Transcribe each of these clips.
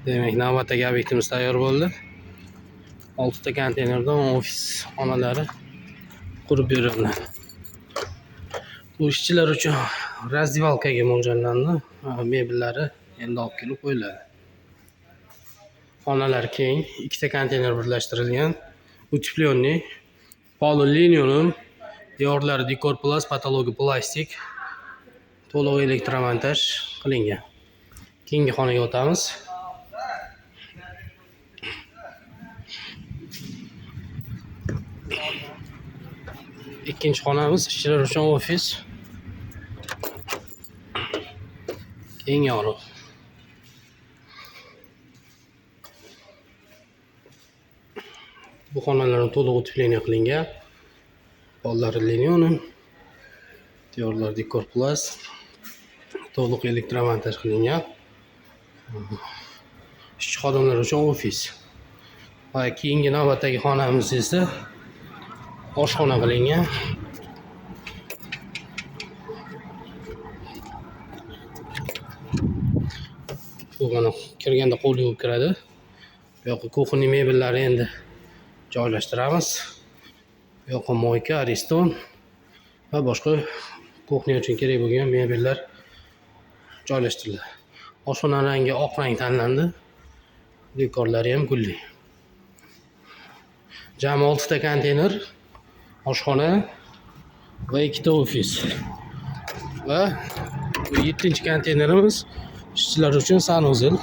Demak, navbatdagi obyektimiz tayyor bo'ldi. 6 ta konteynerdan ofis xonalari qurib berildi. Bu ishchilar uchun razdevalkaga mo'ljallandi. Mebellari endi olib kelib qo'yiladi. Xonalar keng, 2 ta konteyner birlashtirilgan. Утепленный, poli linoleum, devorlari dekor plast, patologi plastik, to'liq elektromontaj qilingan. Keyingi xonaga o'tamiz. Ikkinchi xonamiz ishchilar uchun ofis. Keng yorug'. Bu xonalarni to'liq утепление qilingan. Pollari linoleum, devorlar dekor plast, to'liq elektromontaj qilingan. Ishchi xodimlar uchun ofis. Va keyingi navbatdagi xonamiz esa oshxona qilingan. Bu mana kirganda qo'l yuvib kiradi. Bu yoqqa kuxня mebellari endi joylashtiramiz. Bu yoqqa moyka, ariston va boshqa kuxня uchun kerak bo'lgan mebellar joylashtiriladi. Oshxona rangi oq rang tanlandi. Dekorlari ham gulli. Jami 6 ta konteyner, oshxona va 2 ta ofis. Va bu 7-konteynerimiz ishchilar uchun sanuzel.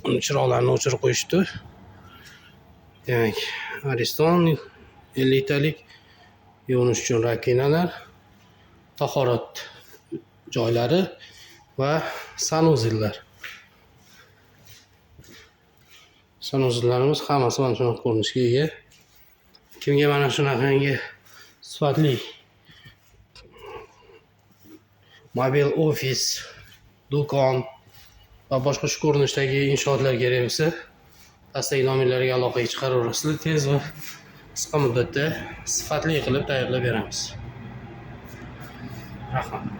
Uni chiroqlarni o'chirib qo'yishdi. Demak, ariston 50 talik, yuvinish uchun rakvinalar, tahorat joylari va sanuzellar. Sanuzellarimiz hammasi mana shunaqa ko'rinishga ega. Kimga mana shunaqangi sifatli mobil ofis, do'kon va boshqa shu ko'rinishdagi inshootlar kerak bo'lsa, pastdagi nomerlarga aloqaga chiqaraverasizlar. Tez va qisqa muddatda sifatli qilib tayyorlab beramiz. Rahmat.